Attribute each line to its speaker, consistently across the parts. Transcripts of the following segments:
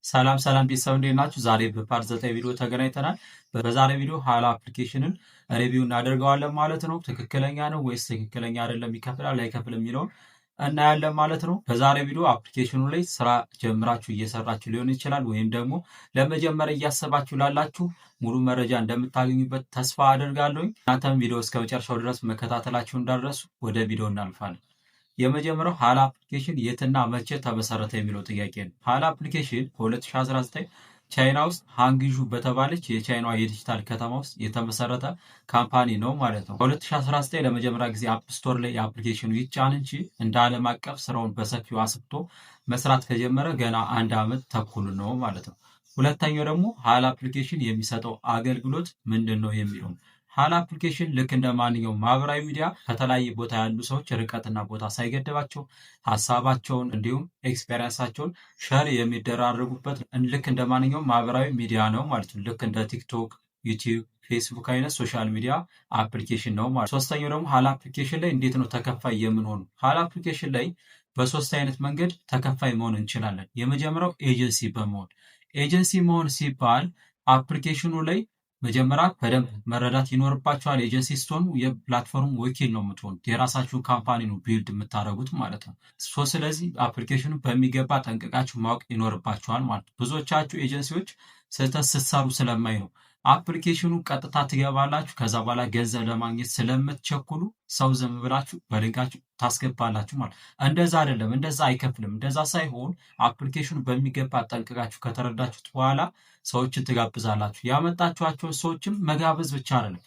Speaker 1: ሰላም ሰላም ቤተሰብ፣ እንዴት ናችሁ? ዛሬ በ part 9 ቪዲዮ ተገናኝተናል። በዛሬ ቪዲዮ ሀላ application ን review እናደርገዋለን ማለት ነው። ትክክለኛ ነው ወይስ ትክክለኛ አይደለም፣ ይከፍላል አይከፍልም የሚለውን እናያለን ማለት ነው። በዛሬ ቪዲዮ application ኑ ላይ ስራ ጀምራችሁ እየሰራችሁ ሊሆን ይችላል፣ ወይም ደግሞ ለመጀመር እያሰባችሁ ላላችሁ ሙሉ መረጃ እንደምታገኙበት ተስፋ አደርጋለሁኝ። እናንተም ቪዲዮ እስከ መጨረሻው ድረስ መከታተላችሁ እንዳትረሱ። ወደ ቪዲዮ እናልፋለን። የመጀመሪያው ሀላ application የትና መቼ ተመሰረተ የሚለው ጥያቄ ነው። ሀላ application በ2019 ቻይና ውስጥ ሃንግዡ በተባለች የቻይና የዲጂታል ከተማ ውስጥ የተመሰረተ company ነው ማለት ነው። በ2019 ለመጀመሪያ ጊዜ App Store ላይ የ application ኑ ይጫን እንጂ እንደ ዓለም አቀፍ ስራውን በሰፊው አስፍቶ መስራት ከጀመረ ገና አንድ ዓመት ተኩል ነው ማለት ነው። ሁለተኛው ደግሞ ሀላ application የሚሰጠው አገልግሎት ምንድን ነው የሚለው ነው። ሀላ application ልክ እንደ ማንኛውም ማህበራዊ ሚዲያ ከተለያየ ቦታ ያሉ ሰዎች ርቀትና ቦታ ሳይገድባቸው ሀሳባቸውን እንዲሁም experience ኣቸውን share የሚደራረጉበት ልክ እንደ ማንኛውም ማህበራዊ ሚዲያ ነው ማለት ነው። ልክ እንደ ቲክቶክ፣ ዩቲዩብ፣ ፌስቡክ አይነት social media application ነው ማለት ነው። ሶስተኛው ደግሞ ሀላ application ላይ እንዴት ነው ተከፋይ የምንሆኑ? ሀላ application ላይ በሶስት አይነት መንገድ ተከፋይ መሆን እንችላለን። የመጀመሪያው ኤጀንሲ በመሆን። ኤጀንሲ መሆን ሲባል application ኑ ላይ መጀመሪያ በደንብ መረዳት ይኖርባችኋል። ኤጀንሲ ስትሆኑ የ platform ወኪል ነው የምትሆኑት። የራሳችሁን company ነው build የምታደርጉት ማለት ነው። So ስለዚህ application ኑ በሚገባ ጠንቅቃችሁ ማወቅ ይኖርባችኋል ማለት ነው። ብዙዎቻችሁ ኤጀንሲዎች ስህተት ስትሰሩ ስለማይ ነው። application ኑ ቀጥታ ትገባላችሁ። ከዛ በኋላ ገንዘብ ለማግኘት ስለምትቸኩሉ ሰው ዝም ብላችሁ በ link ኣችሁ ታስገባላችሁ ማለት እንደዛ አይደለም። እንደዛ አይከፍልም። እንደዛ ሳይሆን application ኑ በሚገባ ጠንቅቃችሁ ከተረዳችሁት በኋላ ሰዎችን ትጋብዛላችሁ። ያመጣችኋቸውን ሰዎችም መጋበዝ ብቻ አይደለም፣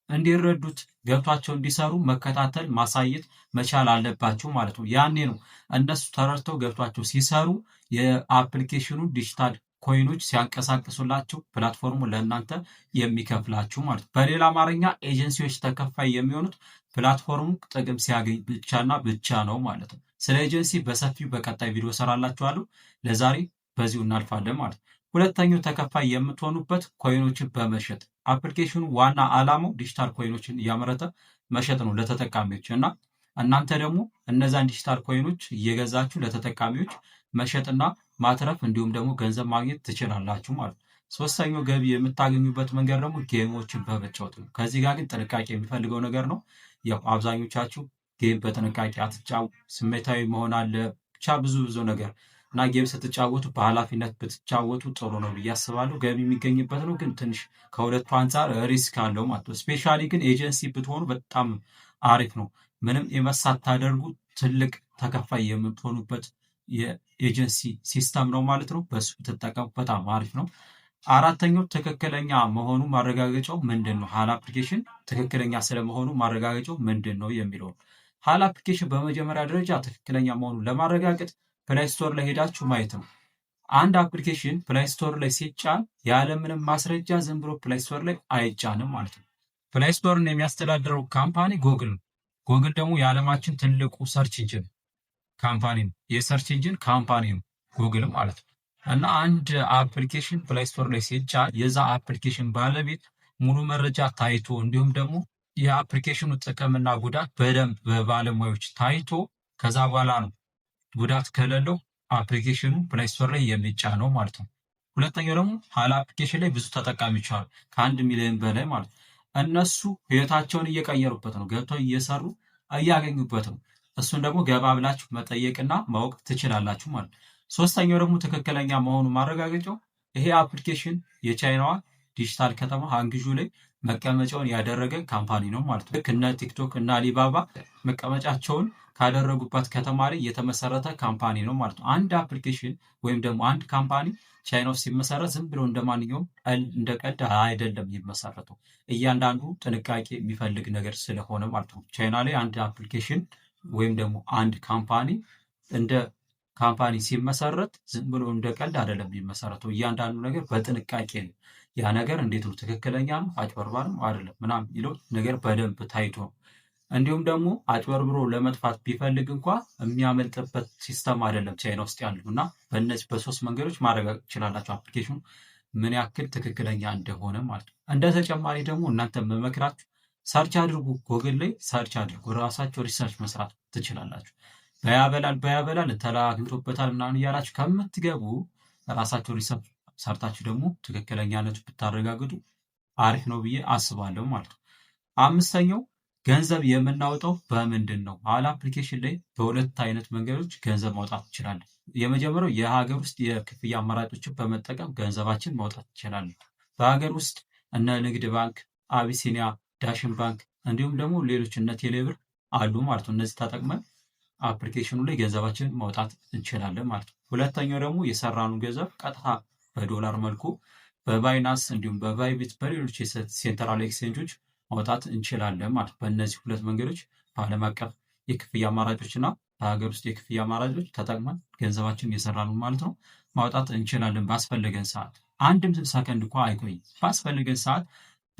Speaker 1: እንዲረዱት ገብቷቸው እንዲሰሩ መከታተል ማሳየት መቻል አለባችሁ ማለት ነው። ያኔ ነው እነሱ ተረድተው ገብቷቸው ሲሰሩ የ application ኑ digital coin ኦች ሲያንቀሳቅሱላችሁ platform ኡ ለእናንተ የሚከፍላችሁ ማለት ነው። በሌላ አማርኛ ኤጀንሲዎች ተከፋይ የሚሆኑት platform ኡ ጥቅም ሲያገኝ ብቻና ብቻ ነው ማለት ነው። ስለ ኤጀንሲ በሰፊው በቀጣይ ቪዲዮ ሰራላችኋለሁ። ለዛሬ በዚሁ እናልፋለን ማለት ነው። ሁለተኛው ተከፋይ የምትሆኑበት coin ኦችን በመሸጥ። application ኑ ዋና ዓላማው digital coin ኦችን እያመረተ መሸጥ ነው ለተጠቃሚዎች። እና እናንተ ደግሞ እነዛን digital coin ኦች እየገዛችሁ ለተጠቃሚዎች መሸጥና ማትረፍ እንዲሁም ደግሞ ገንዘብ ማግኘት ትችላላችሁ ማለት ነው። ሶስተኛው ገቢ የምታገኙበት መንገድ ደግሞ game ኦችን በመጫወት ነው። ከዚህ ጋር ግን ጥንቃቄ የሚፈልገው ነገር ነው። ያው አብዛኞቻችሁ game በጥንቃቄ አትጫወቱ፣ ስሜታዊ መሆን አለ፣ ብቻ ብዙ ብዙ ነገር። እና game ስትጫወቱ በኃላፊነት ብትጫወቱ ጥሩ ነው ብዬ አስባለሁ። ገቢ የሚገኝበት ነው፣ ግን ትንሽ ከሁለቱ አንጻር risk አለው ማለት ነው። Specially ግን ኤጀንሲ ብትሆኑ በጣም አሪፍ ነው። ምንም invest ሳታደርጉ ትልቅ ተከፋይ የምትሆኑበት የ agency system ነው ማለት ነው። በሱ ብትጠቀሙ በጣም አሪፍ ነው። አራተኛው ትክክለኛ መሆኑ ማረጋገጫው ምንድን ነው? ሀላ application ትክክለኛ ስለመሆኑ ማረጋገጫው ምንድን ነው የሚለው። ሀላ application በመጀመሪያ ደረጃ ትክክለኛ መሆኑን ለማረጋገጥ Play Store ላይ ሄዳችሁ ማየት ነው። አንድ application Play Store ላይ ሲጫን ያለምንም ማስረጃ ዝም ብሎ Play Store ላይ አይጫንም ማለት ነው። Play Store ን የሚያስተዳድረው company ጎግል ነው። ጎግል ደግሞ የዓለማችን ትልቁ search engine company ነው። የ search engine company ነው ጉግል ማለት ነው። እና አንድ application Play Store ላይ ሲጫን የዛ application ባለቤት ሙሉ መረጃ ታይቶ እንዲሁም ደግሞ የ application ኑ ጥቅምና ጉዳት በደንብ በባለሙያዎች ታይቶ ከዛ በኋላ ነው ጉዳት ከሌለው application ኑ Play Store ላይ የሚጫነው ማለት ነው። ሁለተኛው ደግሞ ሀላ application ላይ ብዙ ተጠቃሚዎች አሉ፣ ከ1 ሚሊዮን በላይ ማለት ነው። እነሱ ህይወታቸውን እየቀየሩበት ነው፣ ገብተው እየሰሩ እያገኙበት ነው። እሱን ደግሞ ገባ ብላችሁ መጠየቅና ማወቅ ትችላላችሁ ማለት ነው። ሶስተኛው ደግሞ ትክክለኛ መሆኑ ማረጋገጫው ይሄ application የቻይናዋ ዲጂታል ከተማ ሃንግዡ ላይ መቀመጫውን ያደረገ company ነው ማለት ነው። ልክ እነ ቲክቶክ እና አሊባባ መቀመጫቸውን ካደረጉባት ከተማ ላይ የተመሰረተ company ነው ማለት ነው። አንድ application ወይም ደግሞ አንድ company ቻይና ውስጥ ሲመሰረት ዝም ብሎ እንደ ማንኛውም እንደ ቀልድ አይደለም የሚመሰረተው። እያንዳንዱ ጥንቃቄ የሚፈልግ ነገር ስለሆነ ማለት ነው። ቻይና ላይ አንድ application ወይም ደግሞ አንድ company እንደ company ሲመሰረት ዝም ብሎ እንደ ቀልድ አይደለም የሚመሰረተው። እያንዳንዱ ነገር በጥንቃቄ ነው። ያ ነገር እንዴት ነው፣ ትክክለኛ ነው፣ አጭበርባሪ ነው አይደለም ምናምን የሚለው ነገር በደንብ ታይቶ ነው። እንዲሁም ደግሞ አጭበርብሮ ለመጥፋት ቢፈልግ እንኳ የሚያመልጥበት system አይደለም ቻይና ውስጥ ያለው። እና በእነዚህ በሶስት መንገዶች ማረጋገጥ ትችላላችሁ application ኑ ምን ያክል ትክክለኛ እንደሆነ ማለት ነው። እንደ ተጨማሪ ደግሞ እናንተ የምመክራችሁ search አድርጉ፣ ጎግል ላይ search አድርጉ፣ ራሳችሁ research መስራት ትችላላችሁ። በያበላል በያበላል እንተላ አግኝቶበታል ምናምን እያላችሁ ከምትገቡ ራሳችሁ research ሰርታችሁ ደግሞ ትክክለኛነቱ ብታረጋግጡ አሪፍ ነው ብዬ አስባለሁ ማለት ነው። አምስተኛው ገንዘብ የምናወጣው በምንድን ነው? ሀላ application ላይ በሁለት አይነት መንገዶች ገንዘብ ማውጣት እንችላለን። የመጀመሪያው የሀገር ውስጥ የክፍያ አማራጮችን በመጠቀም ገንዘባችን ማውጣት እንችላለን። በሀገር ውስጥ እነ ንግድ ባንክ፣ አቢሲኒያ፣ ዳሽን ባንክ እንዲሁም ደግሞ ሌሎች እነ ቴሌብር አሉ ማለት ነው። እነዚህ ተጠቅመን application ኑ ላይ ገንዘባችንን ማውጣት እንችላለን ማለት ነው። ሁለተኛው ደግሞ የሰራነው ገንዘብ ቀጥታ በዶላር መልኩ በ Binance እንዲሁም በ Bybit በሌሎች የ central exchange ኦች ማውጣት እንችላለን ማለት ነው። በእነዚህ ሁለት መንገዶች በዓለም አቀፍ የክፍያ አማራጮች እና በሀገር ውስጥ የክፍያ አማራጮች ተጠቅመን ገንዘባችን የሰራነው ማለት ነው ማውጣት እንችላለን። ባስፈለገን ሰዓት አንድም ሰከንድ እንኳ አይቆይም። ባስፈለገን ሰዓት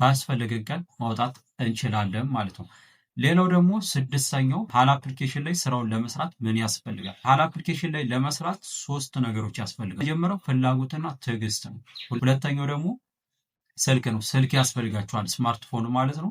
Speaker 1: ባስፈለገን ቀን ማውጣት እንችላለን ማለት ነው። ሌላው ደግሞ ስድስተኛው ሀላ application ላይ ስራውን ለመስራት ምን ያስፈልጋል? ሀላ application ላይ ለመስራት ሶስት ነገሮች ያስፈልጋል። መጀመሪያው ፍላጎትና ትዕግስት ነው። ሁለተኛው ደግሞ ስልክ ነው። ስልክ ያስፈልጋችኋል፣ ስማርትፎን ማለት ነው።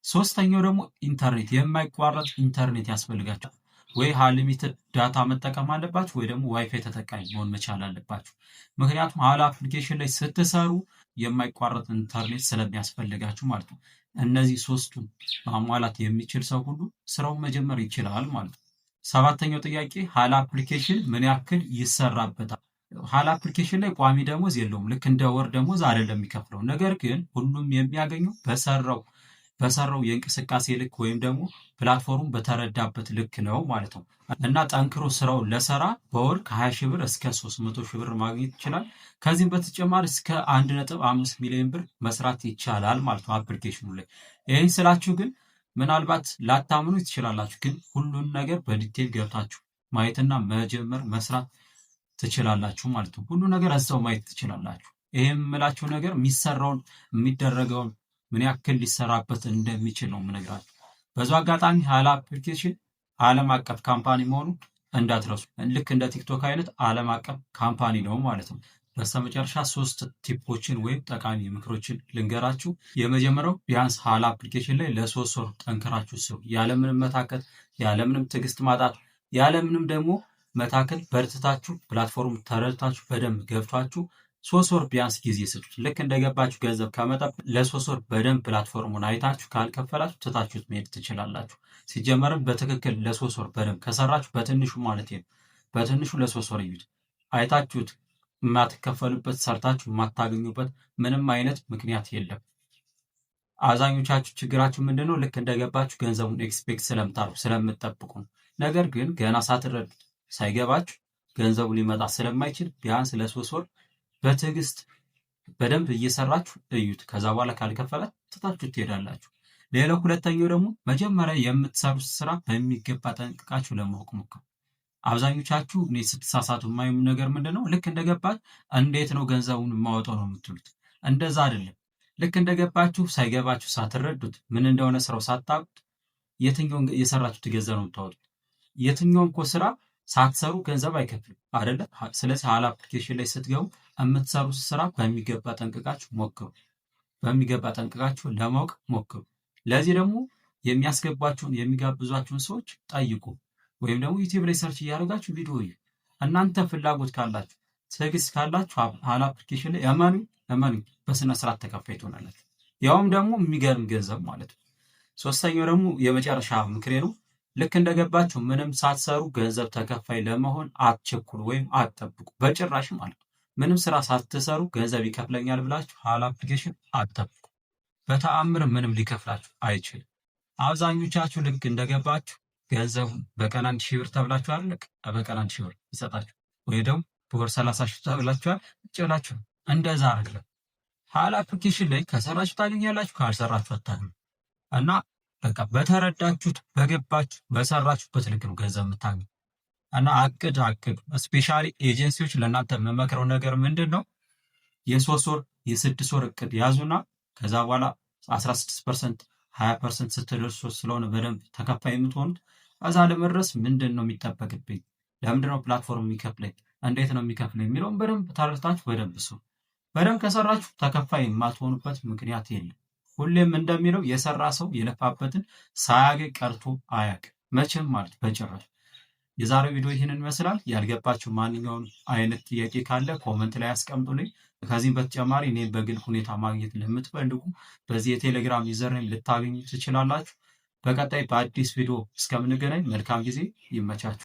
Speaker 1: ሶስተኛው ደግሞ ኢንተርኔት፣ የማይቋረጥ ኢንተርኔት ያስፈልጋችኋል። ወይ unlimited data መጠቀም አለባችሁ ወይ ደግሞ ዋይፋይ ተጠቃሚ መሆን መቻል አለባችሁ። ምክንያቱም ሀላ application ላይ ስትሰሩ የማይቋረጥ ኢንተርኔት ስለሚያስፈልጋችሁ ማለት ነው። እነዚህ ሶስቱን ማሟላት የሚችል ሰው ሁሉ ስራውን መጀመር ይችላል ማለት ነው። ሰባተኛው ጥያቄ ሀላ application ምን ያክል ይሰራበታል? ሀላ application ላይ ቋሚ ደሞዝ የለውም። ልክ እንደ ወር ደሞዝ አይደለም የሚከፍለው። ነገር ግን ሁሉም የሚያገኘው በሰራው የእንቅስቃሴ ልክ ወይም ደግሞ platform ኡ በተረዳበት ልክ ነው ማለት ነው። እና ጠንክሮ ስራውን ለሰራ በወር ከ20 ሺህ ብር እስከ 300 ሺህ ብር ማግኘት ይችላል። ከዚህም በተጨማሪ እስከ 1.5 ሚሊዮን ብር መስራት ይቻላል ማለት ነው application ኑ ላይ። ይህን ስላችሁ ግን ምናልባት ላታምኑ ትችላላችሁ። ግን ሁሉን ነገር በ detail ገብታችሁ ማየትና መጀመር መስራት ትችላላችሁ ማለት ነው። ሁሉ ነገር እዛው ማየት ትችላላችሁ። ይህ የምላችሁ ነገር የሚሰራውን የሚደረገውን ምን ያክል ሊሰራበት እንደሚችል ነው የምነግራችሁ። በዚሁ አጋጣሚ ሀላ application ዓለም አቀፍ company መሆኑን እንዳትረሱ። ልክ እንደ ቲክቶክ አይነት ዓለም አቀፍ company ነው ማለት ነው። በስተመጨረሻ ሶስት tip ኦችን ወይም ጠቃሚ ምክሮችን ልንገራችሁ። የመጀመሪያው ቢያንስ ሀላ application ላይ ለ3 ወር ጠንክራችሁ ስሩ። ያለምንም መታከት፣ ያለምንም ትዕግስት ማጣት፣ ያለምንም ደግሞ መታከት በርትታችሁ platform ተረድታችሁ በደንብ ገብቷችሁ 3 ወር ቢያንስ ጊዜ ስጡት። ልክ እንደገባችሁ ገንዘብ ከመጣ ለ3 ወር በደንብ platform ኡን አይታችሁ ካልከፈላችሁ ትታችሁት መሄድ ትችላላችሁ። ሲጀመርም በትክክል ለ3 ወር በደንብ ከሰራችሁ በትንሹ ማለት ነው፣ በትንሹ ለ3 ወር እዩት። አይታችሁት የማትከፈሉበት ሰርታችሁ የማታገኙበት ምንም አይነት ምክንያት የለም። አብዛኞቻችሁ ችግራችሁ ምንድነው? ልክ እንደገባችሁ ገንዘቡን expect ስለምታርጉ ስለምትጠብቁ ነው። ነገር ግን ገና ሳትረዱት ሳይገባችሁ ገንዘቡ ሊመጣ ስለማይችል ቢያንስ ለ3 ወር በትዕግስት በደንብ እየሰራችሁ እዩት። ከዛ በኋላ ካልከፈላችሁ ትታችሁ ትሄዳላችሁ። ሌላው ሁለተኛው ደግሞ መጀመሪያ የምትሰሩት ስራ በሚገባ ጠንቅቃችሁ ለማወቅ ሞክሩ። አብዛኞቻችሁ እኔ ስትሳሳቱ የማየው ነገር ምንድን ነው? ልክ እንደገባችሁ እንዴት ነው ገንዘቡን የማወጣው ነው የምትሉት። እንደዛ አይደለም። ልክ እንደገባችሁ ሳይገባችሁ ሳትረዱት ምን እንደሆነ ስራው ሳታውቁት የትኛውን የሰራችሁት ገንዘብ ነው የምታወጡት? የትኛውም እኮ ስራ ሳትሰሩ ገንዘብ አይከፍልም አይደለ? ስለዚህ ሀላ application ላይ ስትገቡ የምትሰሩት ስራ በሚገባ ጠንቅቃችሁ ሞክሩ። በሚገባ ጠንቅቃችሁ ለማወቅ ሞክሩ። ለዚህ ደግሞ የሚያስገቧችሁን የሚጋብዟችሁን ሰዎች ጠይቁ፣ ወይም ደግሞ ዩቲዩብ ላይ search እያደረጋችሁ ቪዲዮ እዩ። እናንተ ፍላጎት ካላችሁ ትዕግስት ካላችሁ ሀላ application ላይ እመኑ እመኑ በስነ ስርዓት ተከፋይ ትሆናላችሁ። ያውም ደግሞ የሚገርም ገንዘብ ማለት ነው። ሶስተኛው ደግሞ የመጨረሻ ምክሬ ነው። ልክ እንደገባችሁ ምንም ሳትሰሩ ገንዘብ ተከፋይ ለመሆን አትቸኩሉ ወይም አትጠብቁ በጭራሽ ማለት ነው። ምንም ስራ ሳትሰሩ ገንዘብ ይከፍለኛል ብላችሁ ሀላ application አትጠብቁ። በተአምር ምንም ሊከፍላችሁ አይችልም። አብዛኞቻችሁ ልክ እንደገባችሁ ገንዘቡ በቀን 1,000 ብር ተብላችኋል። ልክ በቀን 1,000 ብር ይሰጣችሁ ወይ ደግሞ በወር 30,000 ተብላችኋል። ቁጭ ብላችሁ እንደዛ አይደለም። ሀላ application ላይ ከሰራችሁ ታገኛላችሁ፣ ካልሰራችሁ አታገኙ እና በቃ በተረዳችሁት በገባችሁ በሰራችሁበት ልክ ነው ገንዘብ የምታገኙ። እና አቅድ አቅዱ። Especially ኤጀንሲዎች ለእናንተ የምመክረው ነገር ምንድን ነው? የ3 ወር የ6 ወር እቅድ ያዙና ከዛ በኋላ 16% 20% ስትደርሱ ስለሆነ በደንብ ተከፋይ የምትሆኑት እዛ ለመድረስ ምንድን ነው የሚጠበቅብኝ፣ ለምንድን ነው platform የሚከፍለኝ፣ እንዴት ነው የሚከፍለኝ የሚለውን በደንብ ተረድታችሁ በደንብ ስሩ። በደንብ ከሰራችሁ ተከፋይ የማትሆኑበት ምክንያት የለም። ሁሌም እንደሚለው የሰራ ሰው የለፋበትን ሳያገኝ ቀርቶ አያውቅም መቼም ማለት በጭራሽ። የዛሬው ቪዲዮ ይህንን ይመስላል። ያልገባችሁ ማንኛውም አይነት ጥያቄ ካለ comment ላይ አስቀምጡልኝ። ከዚህም በተጨማሪ እኔም በግል ሁኔታ ማግኘት ለምትፈልጉ በዚህ የቴሌግራም username ልታገኙ ትችላላችሁ። በቀጣይ በአዲስ ቪዲዮ እስከምንገናኝ መልካም ጊዜ፣ ይመቻችሁ።